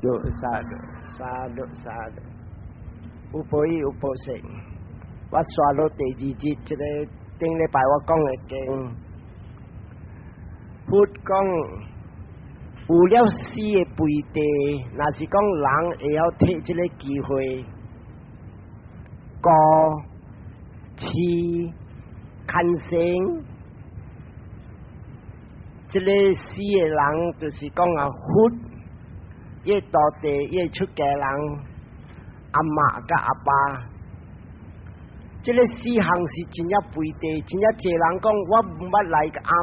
Sadhu sadhu sadhu，有報應有報性。我刷落第二節，這个頂禮拜我講的經，佛講有了死的背地，若是講人會曉提這个機會，顧飼牽生，這个死的人就是講啊佛。伊徒弟，伊出家人，阿嬤佮阿爸，這个四項是真正肥地，真正濟人講我毋捌來個庵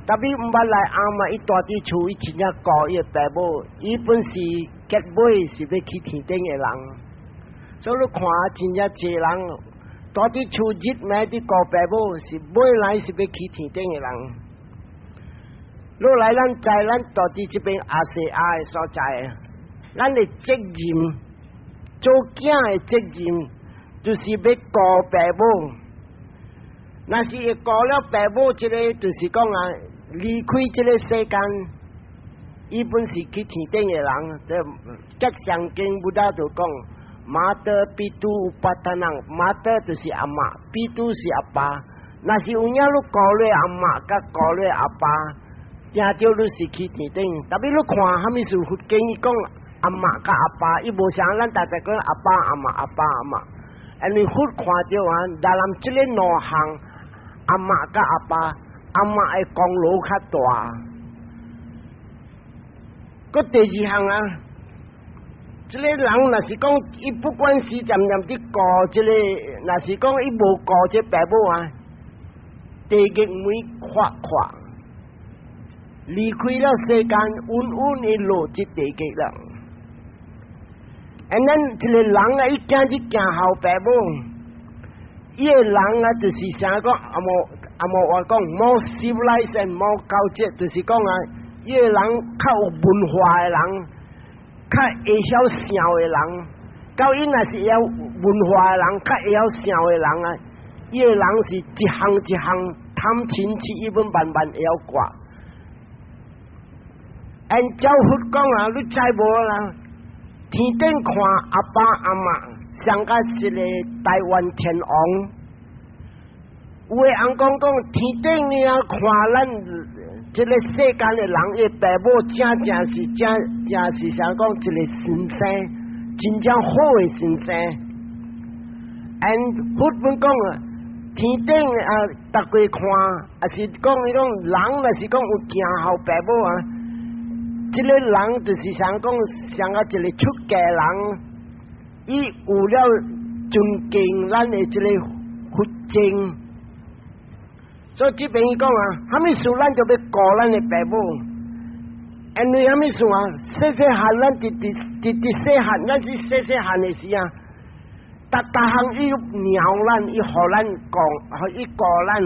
，tapi 毋捌來庵啊！伊蹛佇厝，伊真正顧伊的爸母，伊本是結尾是欲去天頂的人，所以你看真正濟人蹛佇厝日暝佇顧爸母，是尾來是欲去天頂的人。落來，咱知咱蹛佇這邊亞細亞的所在，咱的責任，做囝的責任，就是欲顧爸母。若是會顧了爸母，這个就是講啊，離開這个世間，伊本是去天頂的人。這吉祥經 Buddha 就講，mātā pitu upatthānaṃ，mātā 就是阿嬤，pitu 是阿爸。若是有影你顧了阿嬤，佮顧了阿爸，定著你是去天頂，tapi 你看啥物事佛經伊講阿嬤佮阿爸，伊無像咱逐逐講阿爸阿嬤阿爸阿嬤，因為佛看著啊，但咱這个兩項阿嬤佮阿爸，阿嬤的功勞較大。閣第二項啊，這个人若是講伊不管是踮踮佇顧這个，若是講伊無顧這爸母啊，地獄門闊闊。離開了世間，穩穩的落這地獄了。And then 這个人啊，伊今日行孝爸母，伊个人啊，就是啥講紅毛紅毛話講，more civilized and more cultured，就是講啊，伊个人較有文化的人，較會曉想的人，到伊若是會曉文化的人，較會曉想的人啊，伊个人是一項一項貪嗔痴，伊攏慢慢會曉割。按照佛講啊，你知無啦？天頂看阿爸阿嬤，像佮一个台灣天王。有的翁講講天頂呢啊，看咱這个世間的人，伊爸母正正是正正是想講一个先生，真正好的先生。按佛本講啊，天頂啊，逐家看，抑是講彼種人，若是講有行孝爸母啊。這个人就是想講，像啊一个出家人，伊有了尊敬咱的這个佛經，所以這邊伊講啊，啥物事咱就欲顧咱的爸母，因為啥物事啊？細細漢咱直直直直細漢，咱是細細漢的時啊，逐逐項伊鳥咱，伊予咱講，予伊顧咱，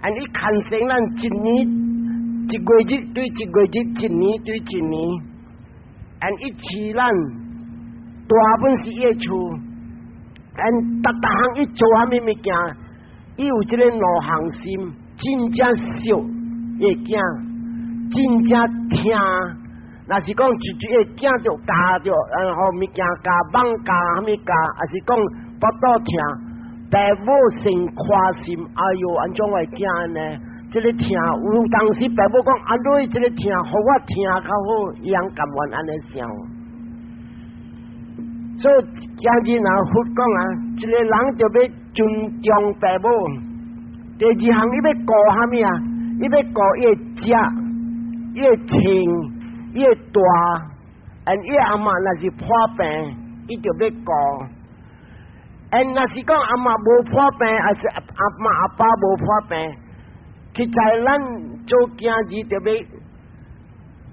按伊牽生咱一年。一月日對一月日，一年對一年，按伊飼咱，大本是伊的厝，按逐逐項伊做啥物物件，伊有這个兩項心，真正惜伊的囝，真正疼。若是講一一个囝著咬著，然後物件咬蠓咬啥物咬，抑是講腹肚疼，爸母先寬心，哎喲，按怎我的囝呢？這个疼有當時爸母講，阿女這个疼，予我疼較好，伊人甘願按呢想。所以今日若佛講啊，一个人就欲尊重爸母。第二項，伊欲顧啥物啊？伊欲顧伊的食，伊的穿，伊的蹛，and 伊阿嬤若是破病，伊就欲顧。and 若是講阿嬤無破病，抑是阿嬤阿爸無破病，實在咱做囝兒就欲，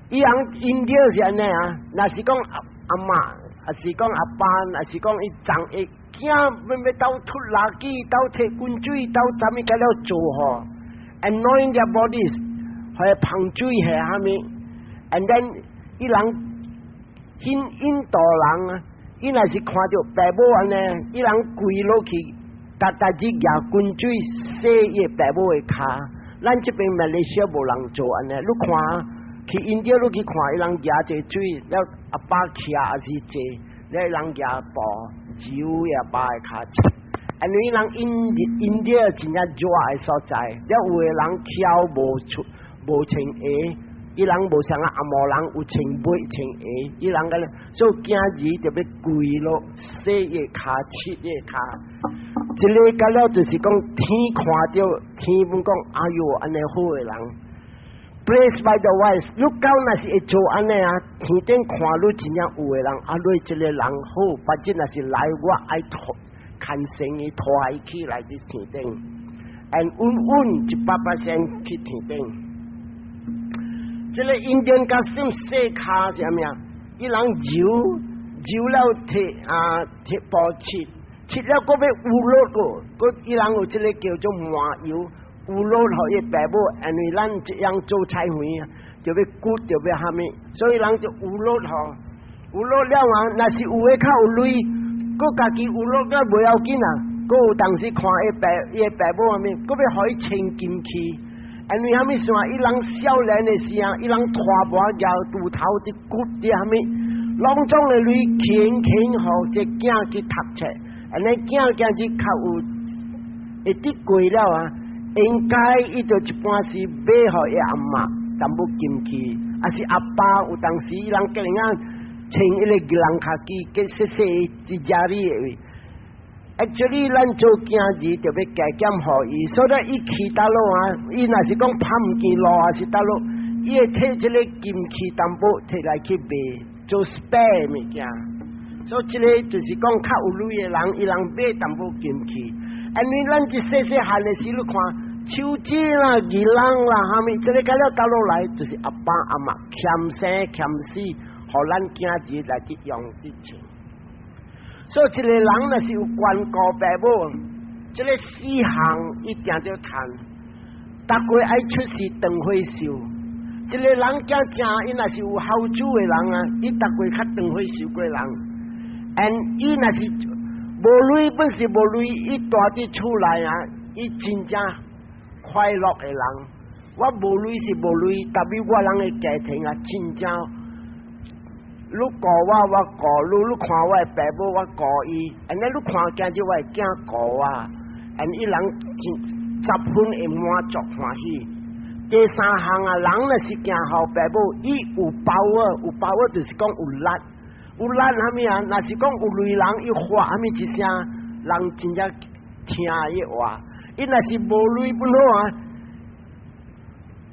伊人印度是按呢啊，若是講阿阿嬤，抑是講阿爸，若是講伊長會囝欲欲鬥拖垃圾，鬥提滾水，鬥啥物佮了做吼，anoint their bodies，予伊芳水下啥物，and then 伊人印印度人啊，伊若是看著爸母按呢，伊人跪落去，逐逐日舉滾水洗伊爸母的跤。咱這邊馬來西亞無人做按呢，你看，去印度你去看，伊人舉這水，了阿爸徛抑是坐，了伊人舉布揉伊阿爸的跤切。因為人印度真正熱的所在，了有的人蹺無出無穿鞋，伊人無像啊紅毛人有穿襪穿鞋，伊人個咧，所以囝兒就欲跪落洗伊跤，拭伊跤。這个到了就是講天看著天本講，哎喲，按呢好的人。Praised by the wise，你到若是會做按呢啊，天頂看你真正有的人，啊，你這個人好，反正若是來我愛拖，牽繩伊拖伊起來佇天頂，and 穩穩100%去天頂。這個 Indian custom 洗跤是啥物啊？伊人揉揉了提啊提布拭，拭了閣欲烏落個，閣伊人有這個叫做麻油。有落予伊爸母，因為咱這樣做菜園啊，就欲骨，就欲蝦米，所以人就有落予，有落了啊，若是有的較有鐳，閣家己有落了袂要緊啊，閣有當時看伊爸伊爸母蝦米，閣欲予伊穿金器，因為蝦米想伊人少年的時啊，伊人拖磨搖鋤頭佇骨佇蝦米，攏總的鐳勤勤予這囝去讀冊，按呢囝囝子較有會得過了啊。應該伊就一般是買予伊阿嬤淡薄金器，抑是阿爸有當時伊人叫人啊穿伊個人跤機，計細細一只哩的位。Actually，咱做囝兒就欲加減予伊，所以伊去佗落啊，伊若是講拍毋見路，抑是佗落，伊會提這個金器淡薄提來去賣，做 spare 物件。所以這個就是講較有鐳的人，伊人買淡薄金器。因為咱這細細漢的時，你看手指啦、耳籠啦，蝦米，這個到了倒落來，就是阿爸阿嬤欠生欠死，予咱囝兒來去用去穿。所以一個人若是有關顧爸母，這個四項一定著趁。逐月愛出示長歲壽。一個人驚正，伊若是有孝子的人啊，伊逐月較長歲壽過人。and 伊若是無鐳，本是無鐳，伊蹛佇厝內啊，伊真正快樂的人。我無鐳是無鐳，但是我人的家庭啊，真正。你顧我，我顧你；你看我的爸母，我顧伊。按呢，你看囝子，我的囝顧我。and 伊人真十分會滿足歡喜。第三項啊，人若是行孝爸母，伊有 power，有 power 就是講有力，有力蝦米啊？若是講有鐳人，伊發蝦米一聲，人真正聽伊話。伊若是無鐳本好啊，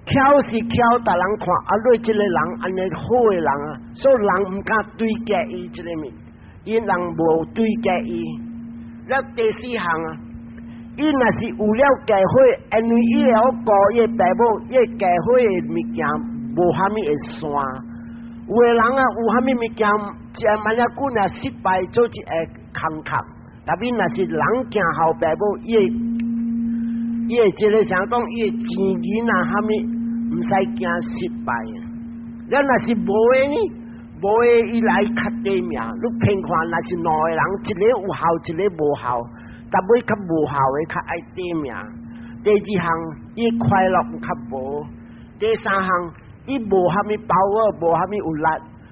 巧是巧，逐人看啊，你這個人按呢好的人啊，所以人毋敢對決伊這個物，伊人無對決伊。了第四項啊，伊若是有了家伙，因為伊會曉顧伊爸母，伊家伙的物件無蝦米會散。有的人啊，有蝦米物件，食萬一久若失敗，做一個空殼。特別若是人行孝爸母，伊會伊會這個啥講，伊的錢銀啊，蝦米毋使驚失敗。咱若是無的呢？無的伊來較短命。你偏看若是兩個人，一個有孝，一個無孝，逐尾較無孝的較愛短命。第二項，伊快樂較無；第三項，伊無蝦米把握，無蝦米有力。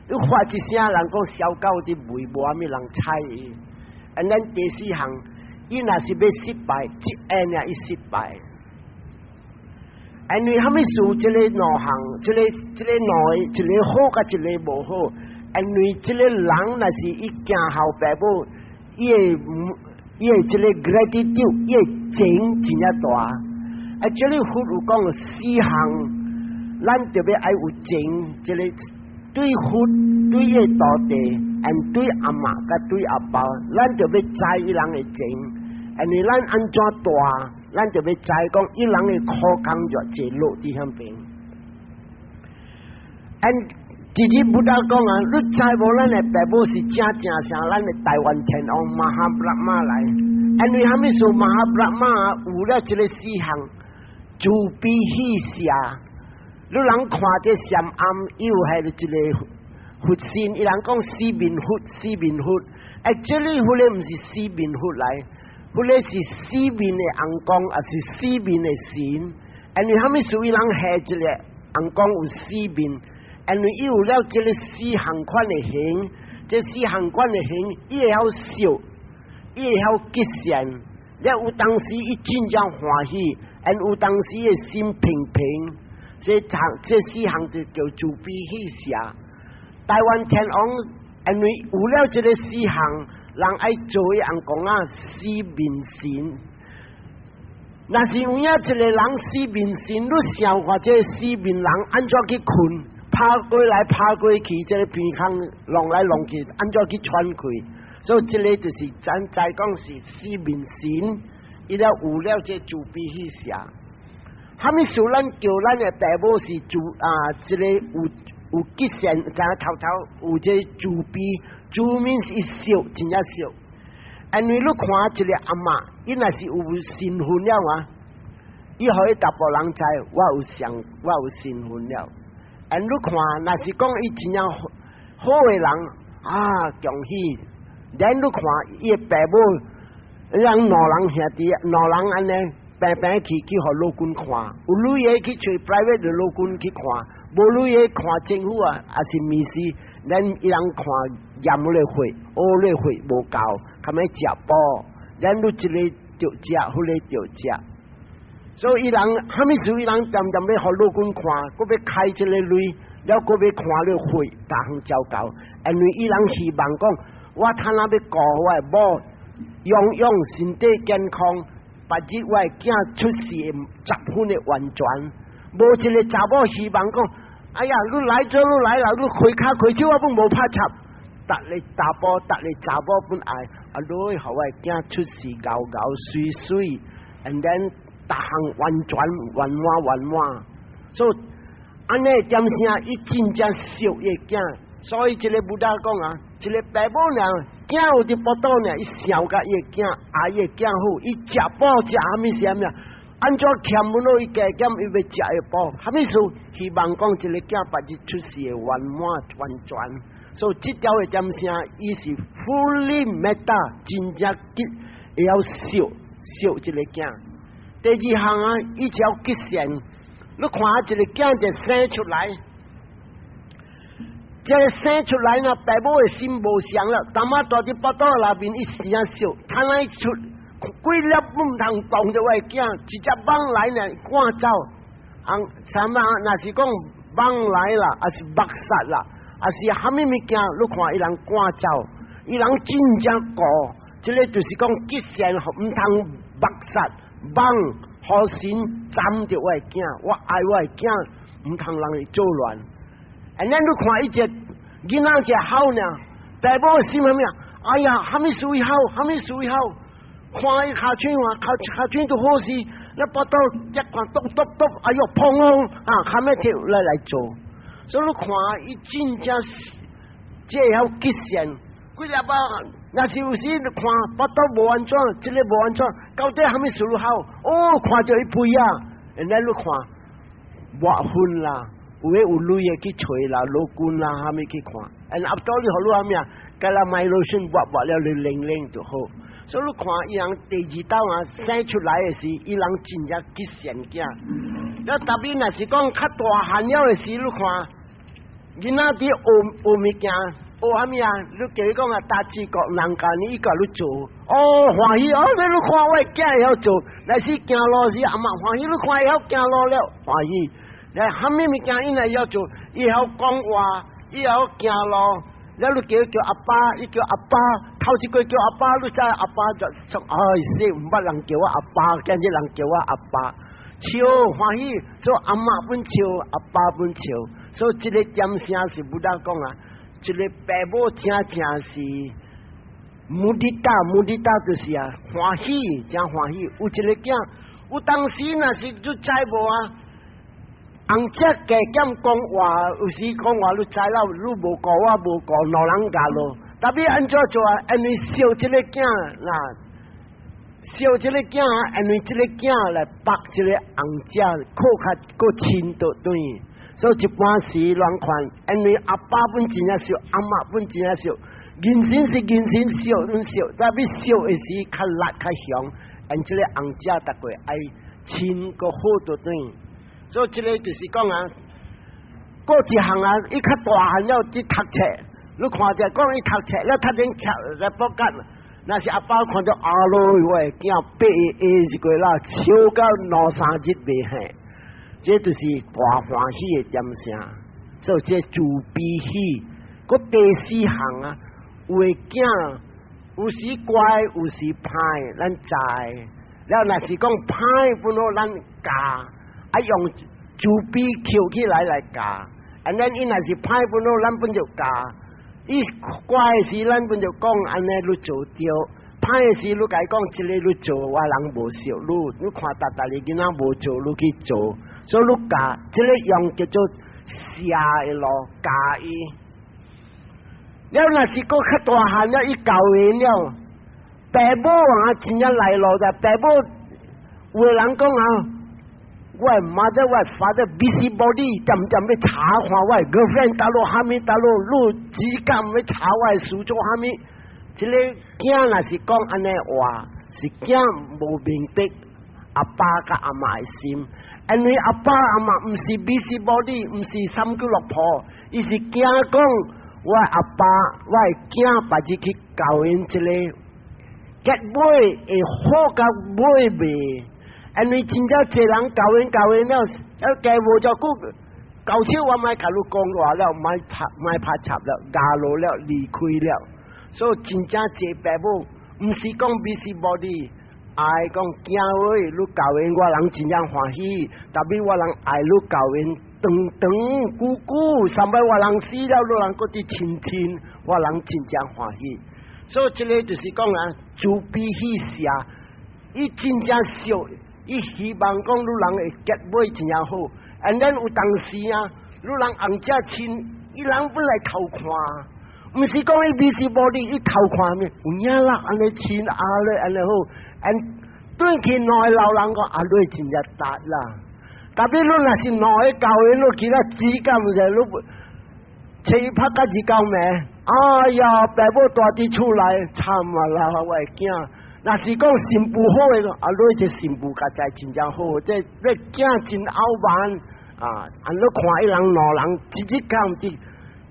你發一聲人講小狗佇吠，無蝦米人睬伊。and then 第四項，伊若是欲失敗，一下爾伊失敗。因為蝦米事？這個兩項，這個兩個，一個好佮一個無好。因為這個人若是伊行孝爸母，伊的這個 gratitude，伊的情真正大。啊，這裡佛有講四項，咱特別愛有情，這個對佛對伊的徒弟，and 對阿嬤佮對阿爸，咱就欲知伊人的情。因為咱按怎大，咱就欲知講伊人的苦工偌濟落佇遐邊。and 直直 Buddha 講啊，你知無？咱的爸母是正正像咱的大願天王 Maha Brahma 來。因為蝦米事 Maha Brahma 有了這個四項，慈悲喜捨。你人看這禪庵，伊有彼個一個佛身，伊人講四面佛，四面佛。Actually，彼個毋是四面佛來，彼個是四面的尪公，抑是四面的神。因為蝦米事伊人下一個尪公有四面。因為伊有了這个四項款的行，這四項款的行，伊會曉惜，伊會曉吉善，了有當時伊真正歡喜，and 有當時伊心平平，這項這四項就叫慈悲喜捨。大願天王因為有了這个四項，人愛做伊尪公仔，四面神。若是有影一个人四面神，你想看這四面人按怎去睏？趴過來趴過去，這个鼻孔弄來弄去，按怎去喘氣？所以這个就是咱在講是四面神，伊了有了這慈悲喜捨。啥物事咱叫咱的爸母是慈啊？這个有吉善，知影頭頭有這慈悲，慈面是惜，真正惜。因為你看一個阿嬤，伊若是有身份了啊，伊予伊查埔人知，我有上，我有身份了。And 你看，若是講伊真正好的人啊，恭喜！咱你看伊的爸母，讓兩人兄弟，兩人按呢平平去去予老君看，有鐳的去揣 private 的老君去看，無鐳的看政府啊，抑是物事，咱伊人看驗彼个血，烏个血無夠，較欲食補，咱你這个著食，彼个著食。所以伊人啥物事，伊人恬恬欲予老君看，閣欲開這个鐳，了閣欲看彼血，逐項照夠。因為伊人希望講，我趁仔欲顧我的某，養養身體健康，別日我的囝出世十分的完全。無一个查某希望講，哎呀，你來做你來啦，你開跤開手我攏無拍插。逐个查埔，逐个查某本愛，啊，你予我的囝出世𠢕𠢕媠媠，and then 逐項完全圓滿圓滿。所以按呢點聲，伊真正惜伊囝，所以這个 Buddha 講啊，一个爸母爾囝有佇腹肚爾，伊想共伊的囝，愛伊的囝好，伊食補食啥物啥物啊，按怎欠阮咯？伊加減伊欲食會補，啥物事？希望講這个囝別日出世會圓滿完全。所以這條的點聲，伊是 fully metta，真正吉會曉惜惜這个囝。第二項啊，伊就曉吉善。你看一个囝就生出來，這个生出來呢，爸母的心無相了。淡仔蹛佇腹肚內面，伊真正惜，趁來出幾粒毋通動著我的囝，一隻蠓來呢，趕走。啊，啥物？若是講蠓來啦，抑是木虱啦，抑是啥物物件，你看伊人趕走，伊人真正顧，這个就是講吉善，毋通木虱蠓。雨神針著我的囝，我愛我的囝，毋通人會作亂。And 咱你看伊這囡仔這好呢，爸母心啥物啊？哎呀，啥物事伊好，啥物事伊好，看伊跤喙話，跤喙都好勢，你腹肚這看篤篤篤，哎喲，砰哦，啊，較欲跳來來做。所以你看伊真正這會曉吉善，幾粒仔，若是有時你看腹肚無安怎，這个無安怎，到底啥物事好？哦，看著伊肥啊，然後你看抹粉啦，有的有鐳的去揣啦，老君啦，啥物去看？And 阿多你予你啥物啊？Calamine lotion 抹抹了，你靈靈就好。所以你看伊人第二道啊生出來的時，伊人真正吉善囝。了特別若是講較大漢了的時，你看囡仔佇學學物件。學啥物啊？你叫伊講啊，大智國人教你，伊共你做，哦，歡喜哦！你看我的囝會曉做，若是行路時阿嬤歡喜，你看會曉行路了，歡喜。來，啥物物件伊若曉做，伊曉講話，伊曉行路。了你叫伊叫阿爸，伊叫阿爸，頭一句叫阿爸，你知阿爸就說哎死，毋捌人叫我阿爸，今日人叫我阿爸，笑歡喜，所以阿嬤本笑，阿爸本笑，所以這个點聲是 Buddha 講啊。這个爸母真正是 mudita，mudita 就是啊，歡喜，真歡喜。有一个囝，有當時若是你知無啊？紅只加減講話，有時講話你知啦，你無顧我無顧，兩人共咯。特別按怎做啊？因為惜這个囝，嗱，惜這个囝，因為這个囝來縛這个紅只，靠較閣親倒轉。所以一般時亂看，因為阿爸本真正惜，阿嬤本真正惜，人生是人生惜，阮惜，特別惜的時較力較強，因這个紅只逐個愛親閣好倒轉。所以這个就是講啊，過一項啊，伊較大漢了，去讀冊，你看著講伊讀冊了，讀緊冊來報告。若是阿爸看著阿羅，我的囝八個 A 一個啦，笑到兩三日袂醒，這就是大歡喜的點聲。所以這慈悲喜，閣第四項啊，有的囝有時乖，有時歹，咱知。了若是講歹，本好咱教，啊用慈悲抾起來來教。And then 伊若是歹，本好咱本就教。伊乖的時，咱本就講按呢你做對；歹的時，你共伊講這個你做，我人無惜你。你看逐逐个囡仔無做，你去做，所以你教這個用叫做捨的路教伊。了若是閣較大漢了，伊教會了，爸母啊真正來路就爸母有的人講啊。我的 mother，我的 father busy body，恬恬欲查看我的 girlfriend 佗落啥物佗落，你只敢欲查我的事做啥物？這个囝若是講按呢話，是囝無明白阿爸佮阿嬤的心，因為阿爸阿嬤毋是 busy body，毋是三姑六婆，伊是驚講我阿爸，我的囝別日去教𪜶一个，結尾會好佮尾袂？因為真正濟人教𪜶教𪜶了，啊加無遮久，到手我莫共你講話了，莫拍莫拍插了，咬落了，離開了。所以真正濟爸母，毋是講 busy body，愛講囝喂，你教𪜶我人真正歡喜，特別我人愛你教𪜶長長久久，三擺我人死了，你人閣佇親親，我人真正歡喜。所以這个就是講啊，慈悲喜捨，伊真正惜。伊希望講你人會結尾真正好，and then 有當時啊，你人紅遮親，伊人本來偷看，毋是講伊 busy body，伊偷看咩？有影啦，按呢親阿咧，按呢好，and 轉去兩个老人講阿你真正值啦。特別你若是兩个教𪜶，你其他指甲毋是你，找伊拍甲二九暝，哎呀，爸母蹛佇厝內，慘啊啦，我的囝。若是講新婦好的，啊，你這新婦較在真正好，這這囝真傲慢啊！按你看伊人兩人，一日講佇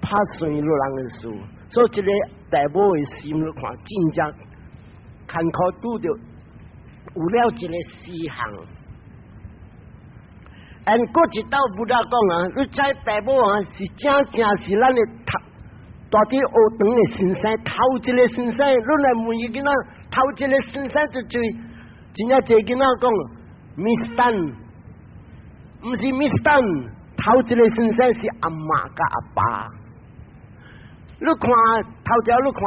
拍算你人的事，所以這个爸母的心，你看真正艱苦拄著有了這个四項。And 閣一道 Buddha 講啊，你知爸母啊是正正是咱的頭，蹛佇學堂的先生，頭一个先生，你來問伊囡仔。頭一个先生就最真正濟囡仔講，Miss Tan，毋是 Miss Tan，頭一个先生是阿嬤佮阿爸。你看頭條，你看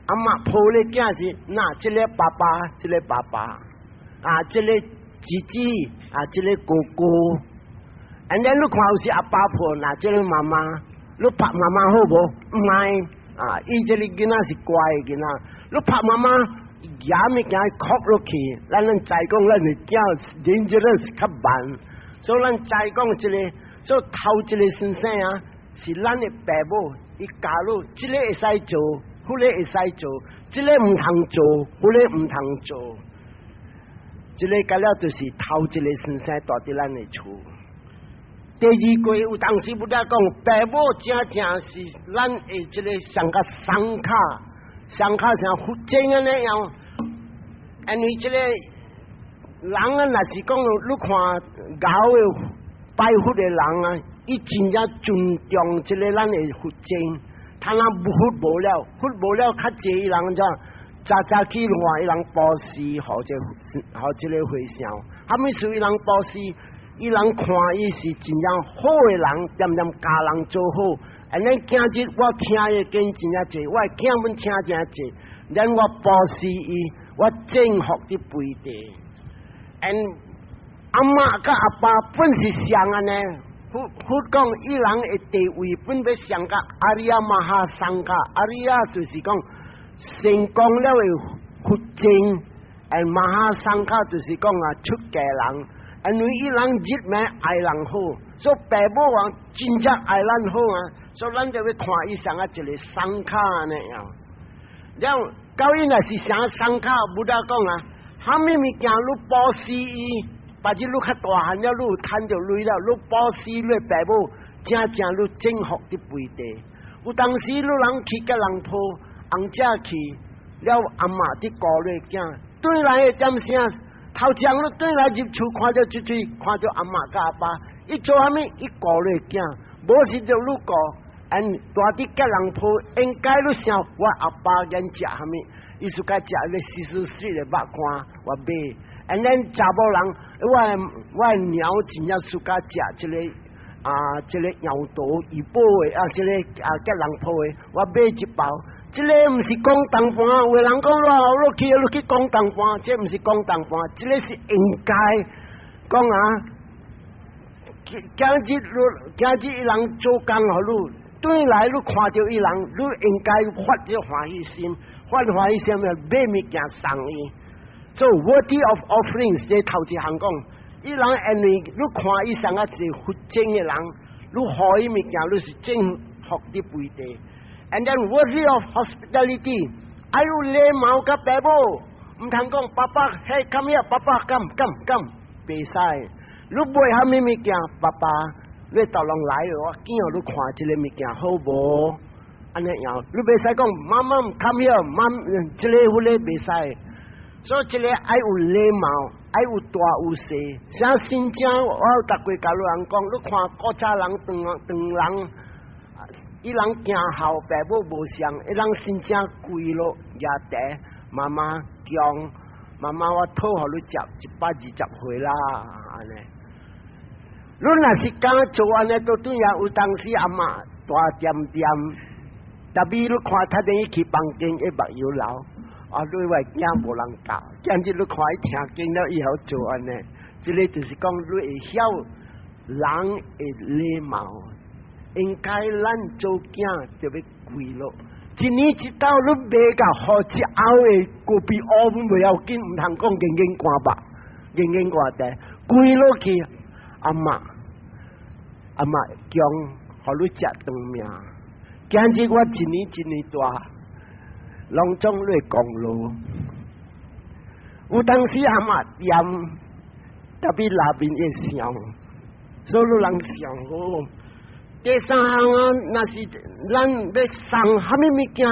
阿嬤抱咧囝是，那這个爸爸，這个爸爸，啊，這个姊姊，啊，這个哥哥。And then 你看有時阿爸抱，那這个媽媽，你拍媽媽好無？毋愛，啊，伊這个囡仔是乖的囡仔，你拍媽媽。舉物件磕落去，咱咱知講咱的囝 dangerous 較慢，所以咱知講這个，所以頭一个先生啊，是咱的爸母，伊教你這个會使做，彼个會使做，這个毋通做，彼个毋通做，這个到了就是頭一个先生蹛佇咱的厝。第二句有當時 Buddha 講，爸母正正是咱的這个上較桑卡，桑卡像佛經按呢樣。因為這个人啊，若是講你看𠢕的拜佛的人啊，伊真正尊重這个咱的佛經。他若佛無了，佛無了，較濟伊人怎早早起看伊人布施，予這予這个和尚。啥物事伊人布施，伊人看伊是真正好的人，恬恬教人做好。And then 今日我聽的經真正濟，我的囝們聽真濟，咱我布施伊，我正福佇背地。And 阿嬤佮阿爸本是像按呢，佛佛講伊人的地位本欲上佮阿里亞瑪哈桑伽，阿里亞就是講成功了的佛經，and 瑪哈桑伽就是講啊出家人，因為伊人熱命愛人好，所以爸母王真正愛咱好啊，所以咱就欲看伊像啊一个桑卡按呢樣。了，到伊若是啥桑卡，Buddha 講啊，啥物物件你布施伊。別日你較大漢了，你有趁著鐳了，你布施你爸母，正正你正福佇背地。有當時你人去吉隆坡，紅姐去了，阿嬤佇顧你囝，轉來的點聲，頭前你轉來入厝，看著出去，看著阿嬤佮阿爸，伊做啥物？伊顧你囝，無是就你顧。And 蹛佇吉隆坡，應該你想我阿爸𪜶食啥物？伊是該食個 Cecil Street 的肉乾，我買。And then 查某人，我的娘真正 suka 食這個啊，這個搖頭怡保的啊，這個啊吉隆坡的，我買一包。這個毋是講重盤，有的人講我你去你去講重盤，這毋是講重盤，這個是應該講啊。今日你今日伊人做工予你，轉來你看著伊人，你應該發這歡喜心，發歡喜心來買物件送伊。做 worthy of offerings，這頭一項講，伊人因為你看伊像啊一個佛經的人，你予伊物件，你是正福佇背地。And then worthy of hospitality，愛有禮貌佮爸母，毋通講爸爸，hey come here，爸爸 come come come，袂使。你買啥物物件，爸爸，你逐攏來我囝予你看這个物件好無？按呢樣，你袂使講媽媽 come here，媽，這个彼个袂使。所以這个愛有禮貌，愛有大有細。像新疆，我有逐過共你人講，你看古早人唐唐人，伊人行孝爸母無相，伊人真正跪落舉茶，媽媽講，媽媽我討予你食120歲啦，按呢。你若是敢做按呢，都對啊，有當時阿嬤大點點，特別你看他等於去房間，伊目油流。啊！你我囝無人教，今日你看伊聽經了以後做按呢，這个就是講你會曉人的禮貌，應該咱做囝就欲跪落。一年一度你買共予一甌的咖啡烏袂要緊，毋通講硬硬寒肉，硬硬寒茶，跪落去，阿嬤，阿嬤講，予你食長命。今日我一年一年大，攏總你功勞。有當時阿嬤厭，特別內面會想，所以人想好。第三項啊，若是咱欲送啥物物件，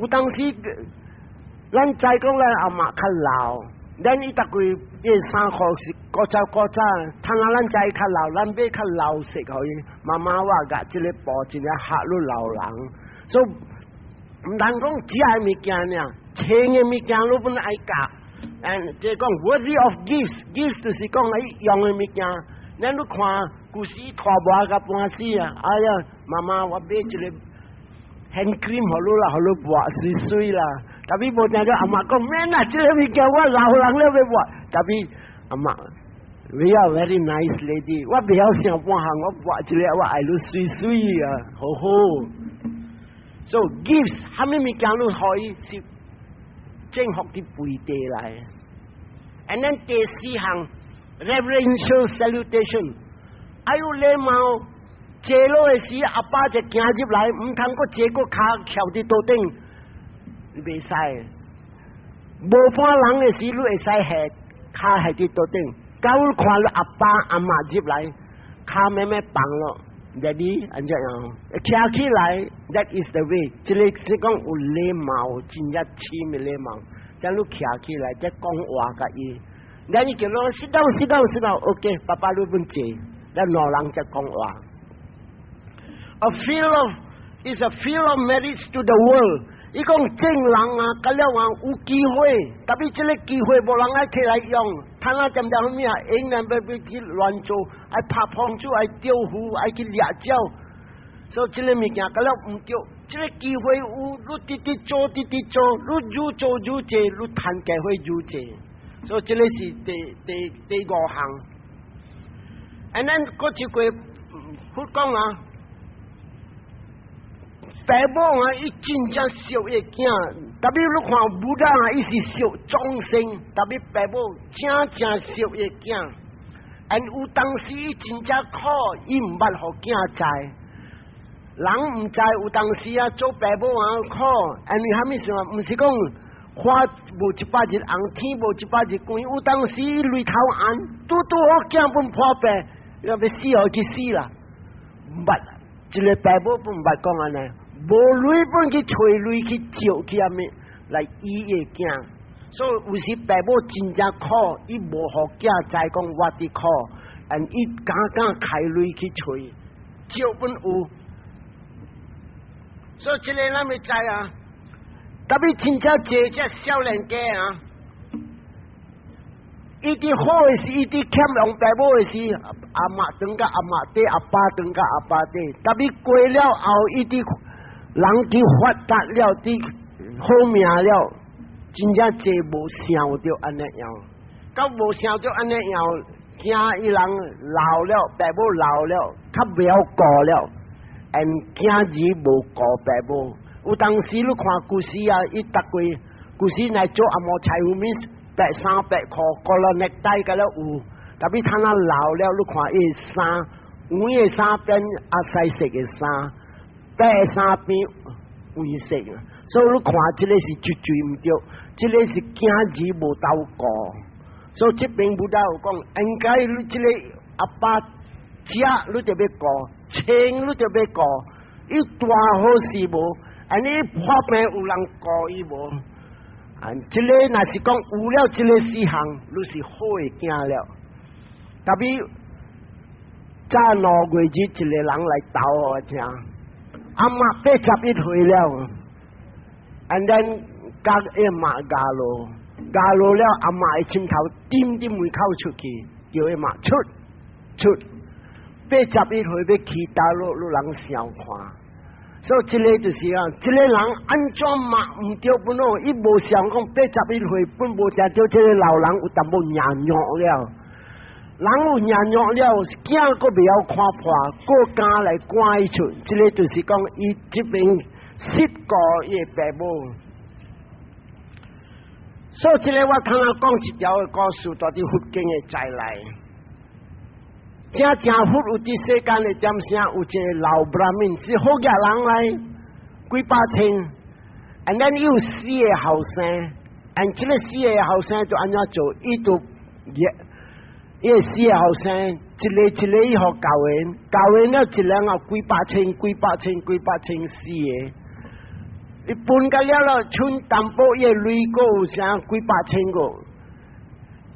有當時咱知講咱阿嬤較老，咱伊逐季伊衫褲是古早古早，通啊咱知伊較老，咱買較老色予伊。媽媽我共這个布真正合你老人，所以毋通講食的物件爾，穿的物件你本愛共。嗯，這講 worthy of gifts，gifts 就是講愛用的物件。咱你看，舊時拖磨甲半死啊！哎呀，媽媽，我買一个 hand cream 予你啦，予你抹媠媠啦。特別無聽著阿嬤講，免啦，這个物件我老人了欲抹。特別阿嬤，we are very nice lady，我袂曉想半項，我抹一个我愛你媠媠啊，好好。So gifts，啥物物件你予伊是正福佇背地來。And then 第四項，reverential salutation，愛有禮貌。坐落的時，阿爸就行入來，毋通閣坐閣跤翹佇桌頂，袂使。無半人的時，你會使下跤下佇桌頂。到你看到阿爸阿嬤入來，跤慢慢放落，ready 按怎樣？徛起來，that is the way。這個是講有禮貌，真正深的禮貌。將你徛起來，再講話共伊。咱伊叫儂 sit down sit down sit down，OK，爸爸你免坐，咱老人才講話。A field of is a field of merits to the world。伊講正人啊，佮了啊有機會，特別這个機會無人愛摕來用，趁啊點點物啊，永遠欲去亂做，愛拍碰珠，愛釣魚，愛去掠鳥。所以這个物件佮了毋對，這个機會有，你直直做，直直做，你愈做愈濟，你趁機會愈濟。所以這个是第五項。And then 閣一句佛講啊。爸母啊，伊真正惜伊囝，特別你看 Buddha 啊，伊是惜眾生，特別爸母真正惜伊囝。And 有當時伊真正苦，伊毋捌予囝知。人毋知有當時啊，做爸母啊苦，因為蝦米事啊？毋是講花無一百日紅，天無一百日光。有當時伊眉頭紅，拄拄好囝本破病，欲死予去死啦。毋捌，一个爸母毋捌講按呢，無鐳本去揣鐳去借去啥物來醫伊囝，所以有時爸母真正苦，伊無予囝知講我佇苦，and 伊敢敢開鐳去揣，借本有。所以這个咱欲知啊，特別真正濟這少年家啊，伊佇好的時，伊佇欠用爸母的時，阿媽轉佮阿媽底，阿爸轉佮阿爸底。特別過了後，伊佇人佇發達了，佇好命了，真正濟無想著按呢樣，到無想著按呢樣，驚伊人老了，爸母老了，較袂曉顧了。and 囝兒無顧爸母，有當時你看古時啊，伊逐季古時來做紅毛裁縫面白衫白褲，過了領帶個了有，特別他那老了，你看伊衫，黃的衫變阿西色的衫，白的衫變黃色，所以你看這个是絕對毋對，這个是囝兒無鬥顧，所以這邊佛陀有講，應該你這个阿爸食你著欲顧。穿你著欲顧，伊大好勢無，按呢破病有人顧伊無？啊，這个若是講有了這个四項，你是好的囝了。特別早2月日一个人來投我聽，阿媽81歲了，and then 佮伊媽咬落，咬落了，阿媽的枕頭釘佇門口出去，叫伊媽出出。81歲欲去佗落，予人相看，所以這个就是啊，這个人按怎嘛毋對本咯，伊無想講81歲本無聽著這个老人有淡薄硬肉了，人有硬肉了，囝閣袂曉看破，閣敢來趕伊出，這个就是講伊這邊失顧伊的爸母。所以這个我通仔講一條的故事，佇佛經的在內。正正佛有佇世間的點聲，有一个老 Brahmin 是好額人來，幾百千，and then 有四个後生，and 這个四个後生就按怎做？伊就伊個四个後生，一个一个伊予教緣，教緣了一人啊幾百千、幾百千、幾百千四个，伊分甲了了，剩淡薄伊的鐳閣有啥幾百千個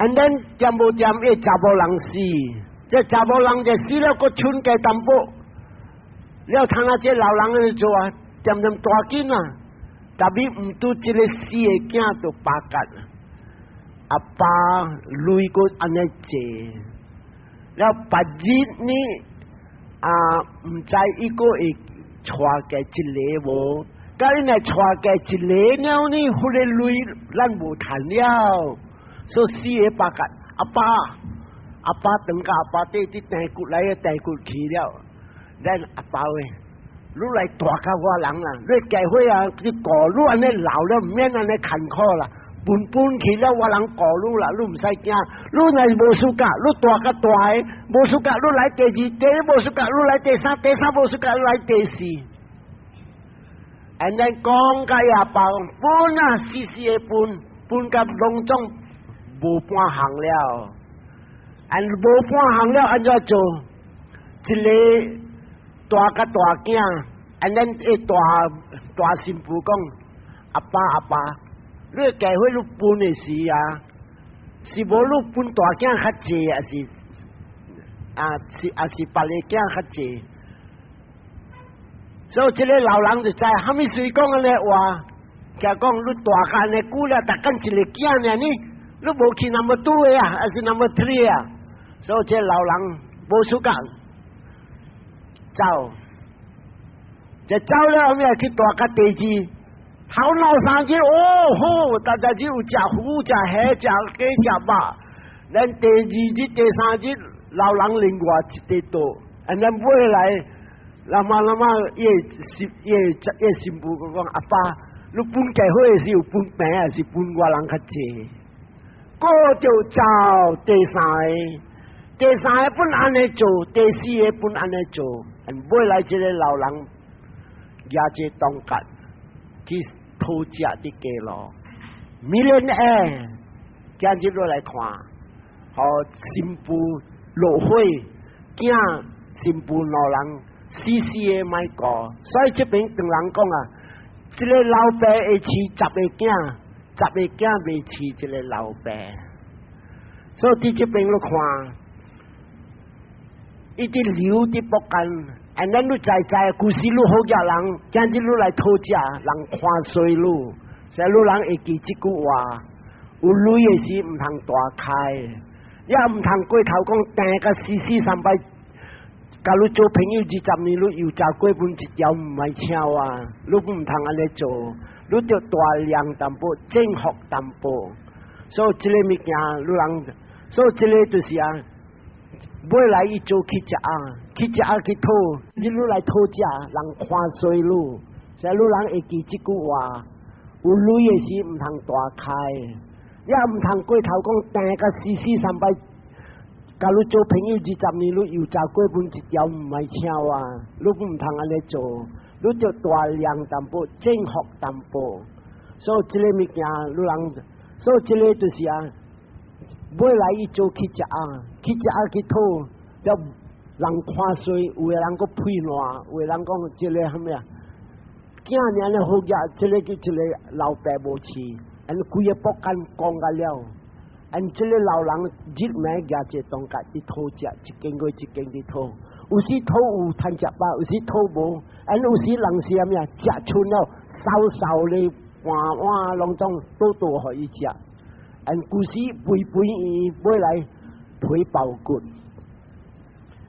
，and then 掂無掂伊查某人死。這查某人就死了，閣剩加淡薄，了通啊！這老人按呢做啊，恬恬大緊啊，特別毋拄這个四个囝就巴結，阿爸鐳閣按呢濟，了別日呢啊，毋知伊閣會娶加一个無？佮伊若娶加一个了呢，彼个鐳咱無趁了，所以四个巴結阿爸。阿爸轉佮阿爸底佇訂骨來訂骨去了，咱阿爸喂，你來大較我人啦，你結歲啊，你顧你按呢老了，毋免按呢艱苦啦，分分去了我人顧你啦，你毋使驚。你若是無相佮，你大較大个，無相佮，你來第二，第二無相佮，你來第三，第三無相佮，你來第四。按呢講佮阿爸分啊，死死的分，分甲攏總無半項了。按無半項了，按怎做？一个大佮大囝，按咱的大大新婦講：阿爸阿爸，你嫁歲你分的時啊，是無你分大囝較濟，抑是啊是抑是別个囝較濟？所以這个老人就知，蝦米誰講按呢話？就講你大較按呢久了，逐工一个囝爾呢，你無去 number two 的啊，抑是 number three 啊？所以這老人無相佮走，就走了後面去大較第二，頭腦三日哦好，大家只有食魚食蝦食雞食肉。咱第二日第三日老人另外一塊倒，and then 尾來，那麼那麼伊新伊伊新婦講阿爸，你分家伙是有分平，還是分我人較濟？閣就走第三个，第三个本按呢做，第四个本按呢做，尾來這个老人舉這當甲去討食佇街路，millionaire，今日落來看，予新婦落火，囝新婦兩人。死死的莫顧。所以這邊唐人講啊，一個老爸會飼十个囝，十个囝袂飼一個老爸。所以佇這邊你看，伊佇留佇福建，and then 你知知，舊時你好額人，今日你來討食，人看衰你，所以你人會記這句話：有鐳的時毋通大開，也毋通過頭講定甲死死三擺。共你做朋友20年，你油炸粿飯一條毋愛請我，你毋通按呢做，你著大量淡薄，正福淡薄。所以這个物件，你人，所以這个就是啊，尾來伊做乞食仔，乞食仔去討，你愈來討食，人看衰你，所以你人會記這句話：有鐳的時毋通大開，也毋通過頭講定甲死死三擺。共你做朋友20年，你油炸粿飯一條毋愛請我，你毋通按呢做，你著大量淡薄，正福淡薄。所以這个物件，你人，所以這个就是啊，尾來伊做乞食仔，乞食仔去討，了人看衰，有的人閣屁爛，有的人講這个啥物啊，囝爾呢好額，這个叫這个老爸無飼，𪜶規个福建講甲了。𪜶這个老人日暝舉一個銅角佇討食，一間過一間佇討，有時討有趁食飽，有時討無。𪜶有時人是啥物啊？食剩了，瘦瘦的半碗攏總倒倒予伊食。𪜶舊時肥肥圓，尾來皮爆骨。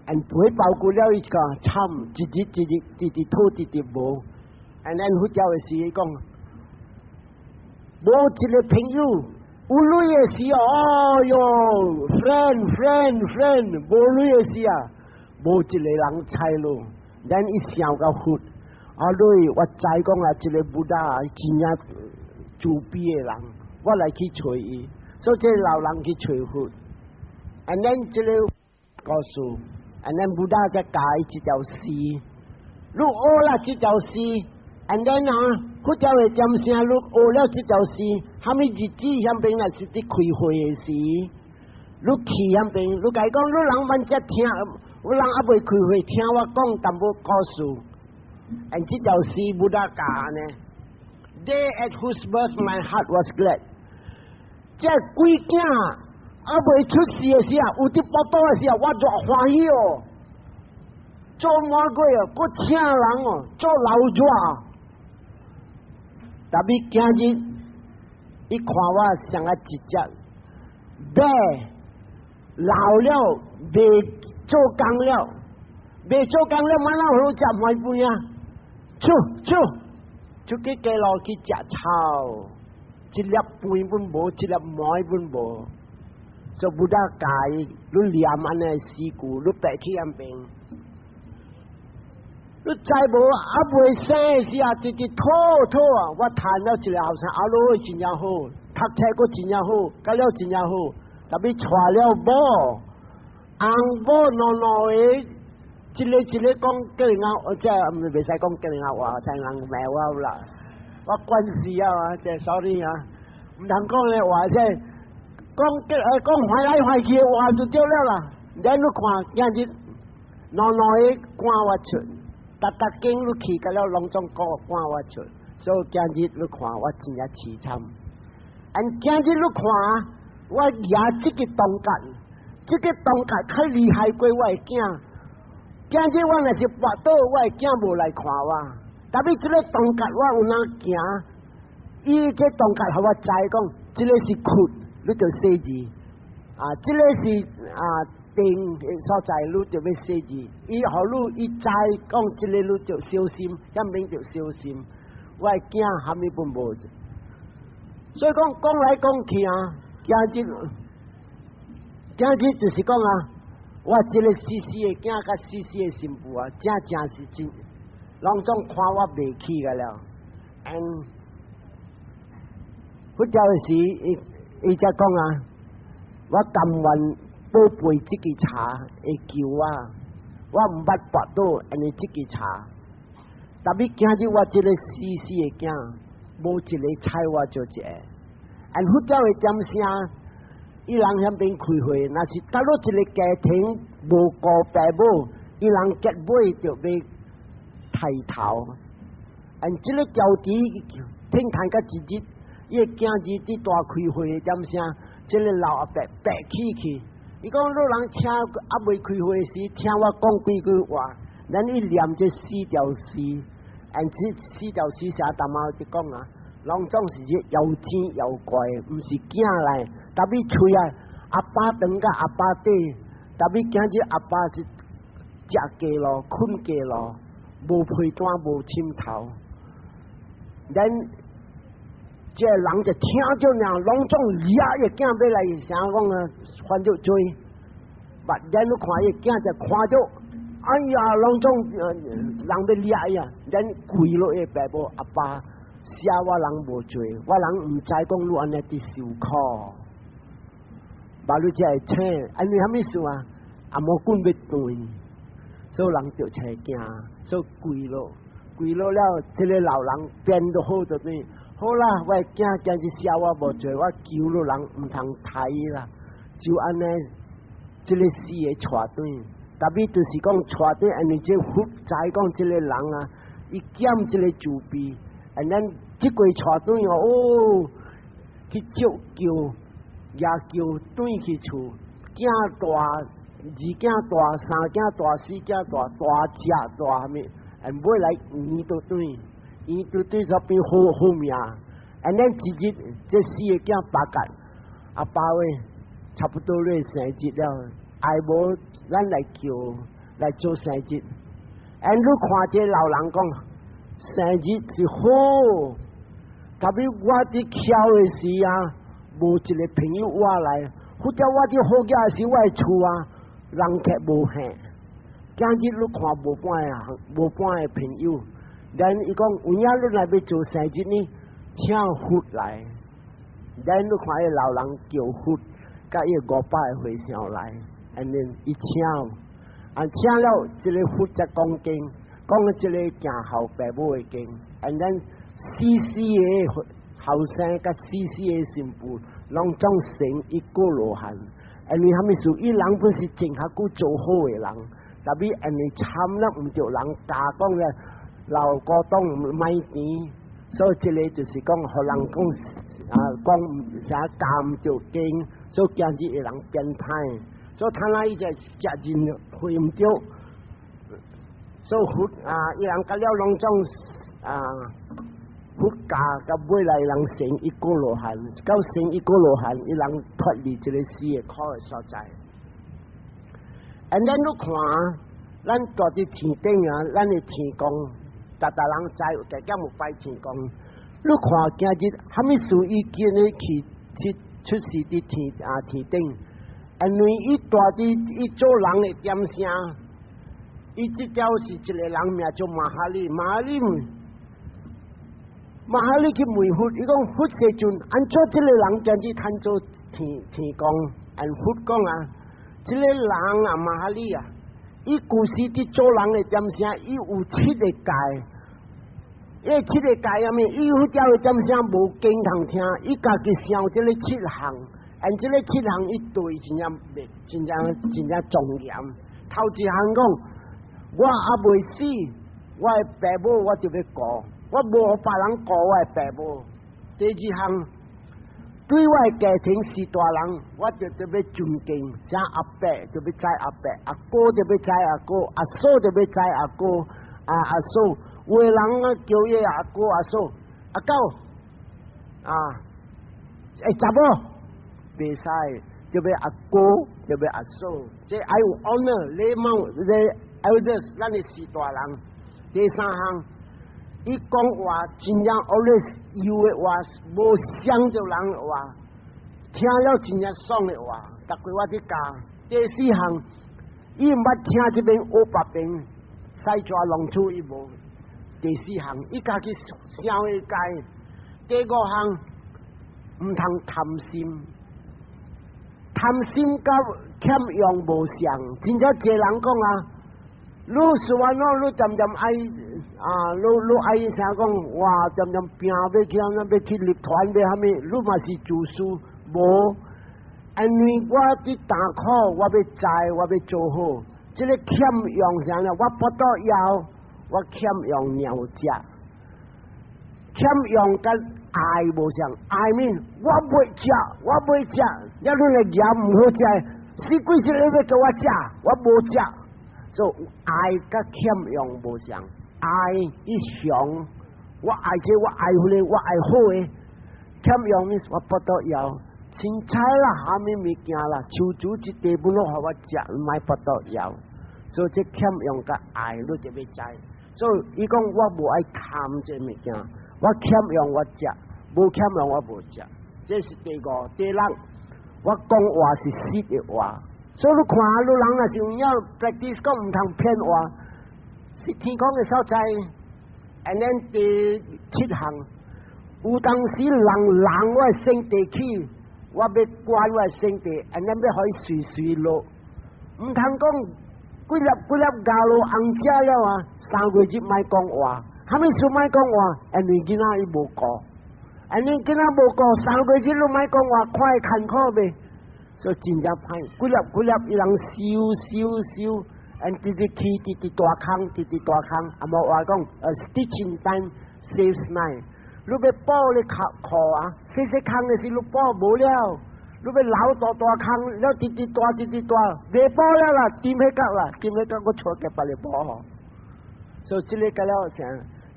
𪜶皮爆骨了，伊就慘，一日一日直直討，直直無。𪜶咱佛教的時講，無一个朋友。有鐳的時哦，哎喲，friend friend friend，無鐳的時啊，無一個人睬你。咱一想到佛，啊你我知講啊，這个 Buddha 真正慈悲的人，我來去揣伊，所以這個老人去揣佛，and then 這个故事，and then Buddha 才教伊這條詩，你學了這條詩，and then 啊，佛教會點聲，你學了這條詩，蝦米日子遐邊若是佇開會的時，你去遐邊，你共伊講，你人免遮聽，有人猶未開會，聽我講淡薄故事。and 這條詩 Buddha 教呢？Day at whose birth my heart was glad。這鬼囝猶未出世的時候，有佇腹肚的時候，我偌歡喜哦！做滿鬼哦，閣請人哦，做老熱。特別今日，伊看我像啊一隻馬，老了袂做工了，袂做工了，嘛哪好食麥飯啊？出出出去街路去食草，一粒飯本無，一粒糜本無。所以 Buddha 教伊，你念按呢詩句，你爬去遐邊。你知無？猶未生的時啊，直直討討啊！我趁了一个後生，阿魯真正好，讀冊閣真正好，甲了真正好。特別娶了某，翁某兩兩个，一个一个講吉林話，這袂使講吉林話，聽人罵我啦。我慣勢啊，這 sorry 啊，毋通講的話，這講吉講壞來壞去的話就對了啦。咱你看今日兩兩个趕我出。逐逐間你去，甲了攏總趕趕我出，所以今日你看我真正淒慘。and 今日你看我舉這个銅角，這个銅角較厲害過我的囝。今日我若是跋倒，我的囝無來看我。特別這个銅角我有哪行，伊這銅角予我知講，這个是窟，你著洗字。啊，這个是啊。定的所在，你就欲洗字。伊予你伊知講，這个你就小心，遐免就小心。我的囝蝦米本無，所以講講來講去啊，今日今日就是講啊，我這个死死的囝佮死死的新婦啊，真正是真，攏總看我袂起個了。and 佛教的時，伊伊才講啊，我甘願寶貝這支柴會救我，我毋捌跋倒，因為這支柴。特別今日我這个死死的囝，無一個睬我做一个。and 佛教的點聲，伊人遐邊開會，若是倒落一个家庭無顧爸母，伊人結尾就欲刣頭。And 這個轎池聽談甲一日，伊的囝兒佇大開會點聲，這個老阿伯白起去。伊講汝人請猶未開會時，聽我講幾句話，咱伊念這四條詩，and 這四條詩寫淡仔就講啊，攏總是這妖精妖怪，毋是囝來，tapi 喙啊，阿爸長甲阿爸短，tapi 今日阿爸是食過路、睏過路，無被單、無枕頭。咱這個人就聽著爾，攏總掠伊囝欲來，啥講啊？犯著罪，but 咱你看伊囝就看著，哎呀，攏總人欲掠伊啊！咱跪落伊爸母阿爸，寫我人無罪，我人毋知講你按呢佇受苦。把你才會請，因為啥物事啊？阿魔棍欲斷，所以人就揣驚，所以跪落。跪落了，這個老人變得好就對，好啦，我的囝今日寫我無罪，我求汝人毋通刣啦，就按呢，這個四個帶轉，tapi 就是講帶轉，因為這佛知講這個人啊，伊減這個慈悲，and 咱這過帶轉哦，去借轎，也轎轉去厝，囝大，二囝大，三囝大，四囝大，大隻大啥物？尾來圓都轉，圓都轉就變好好命。And 咱一日這四個囝八格，阿爸喂，差不多咧生日了，愛無咱來叫來做生日。And 你看這老人講，生日是好，tapi 我佇巧的時啊，無一個朋友我來，或者我佇好額的時，我的厝啊，人客無限。今日你看無半個，無半個朋友，咱伊講有影你若欲做生日呢，請佛來。咱你看彼老人叫佛，佮伊500個和尚來，and then 伊請，啊請了這個佛才講經，講這個行孝爸母的經，and then 四四個後生佮四四個新婦，攏總成一個羅漢。因為啥物事？伊人本是真較久做好的人。tapi 因為參了毋著人教講嘅老古董買錢，所以這個就是講，予人講啊講啥教毋著經，所以今日的人變歹，所以他那伊就責任會毋著，所以佛啊，伊人甲了攏總啊佛教甲尾來人成一果羅漢，到成一果羅漢，伊人脫離這個死的苦的所在。And 咱你看，咱住佇天頂啊，咱的天公，逐逐人知有加減有拜天公。你看今日啥物事伊今日去去出世佇天啊天頂，因為伊住佇伊做人的點聲，伊這條是一個人名叫馬哈利，馬哈利，馬哈利去問佛，伊講佛世尊，按怎這個人今日通做天天公？按佛講啊。這個人啊，馬哈利啊，伊舊時佇做人的點聲，伊有七個戒，伊七個戒啥物？伊有條的點聲無經通聽，伊家己想這個七項，and 這個七項伊對真正袂，真正真正莊嚴。頭一項講，我猶未死，我的爸母我就欲顧，我無予別人顧我的爸母。第二項，對我的家庭是大人，我就特別尊敬，像阿伯就欲載阿伯，阿哥就欲載阿哥，阿嫂就欲載阿哥，啊阿嫂，有的人啊叫伊阿哥阿嫂，阿狗啊，欸查某，袂使，就欲阿哥，就欲阿嫂，這愛有 honor 禮貌，這 elders，咱的是大人。第三項，伊講話真正 always 有的話，無傷著人的話，聽了真正爽的話，逐句我佇教。第四項，伊毋捌聽這邊學別邊，西抓農厝伊無。第四項，伊家己想會改。第五項，毋通貪心，貪心佮欠用無相，真正濟人講啊。你說完咯，你漸漸愛啊，你你愛啥講？哇，漸漸拼欲去，欲去入團欲啥物？你嘛是自私無？因為我佇大苦，我欲知，我欲做好。這個欠用啥呢？我腹肚枵，我欠用鳥食。欠用佮愛無相，愛 mean 我袂食，我袂食，你你來鹽毋好食，死鬼是你欲叫我食，我無食。所以愛佮欠用無相，愛伊想，我愛這個，我愛彼個，我愛好的。欠用 means 我腹肚枵，凊彩啦，啥物物件啦，樹主一地本攏予我食，莫腹肚枵。所以這欠用佮愛，你就欲知。所以伊講我無愛貪這物件。我欠用我食，無欠用我無食。這是第五、第六，我講話是實的話。所以你看，你人若是有影 practice 講毋通騙話，是天空的所在。And then 第七項，有當時人人我的身體去，我欲管我的身體，and then 欲予伊隨隨落，毋通講幾粒幾粒咬落紅食了啊，3個月莫講話。啥物事莫講話？因為囡仔伊無顧，因為囡仔無顧，3個月攏莫講話，看會艱苦袂？所以真正歹，幾粒幾粒伊人燒燒燒，and 直直起，直直大空，直直大空。啊無話講，a stitch in time saves nine。你欲補你褲褲啊，細細空的時你補無了，你欲留大大空，了直直大直直大，袂補了啦，掂彼角啦，掂彼角我出給別個補。所以這個個了啥？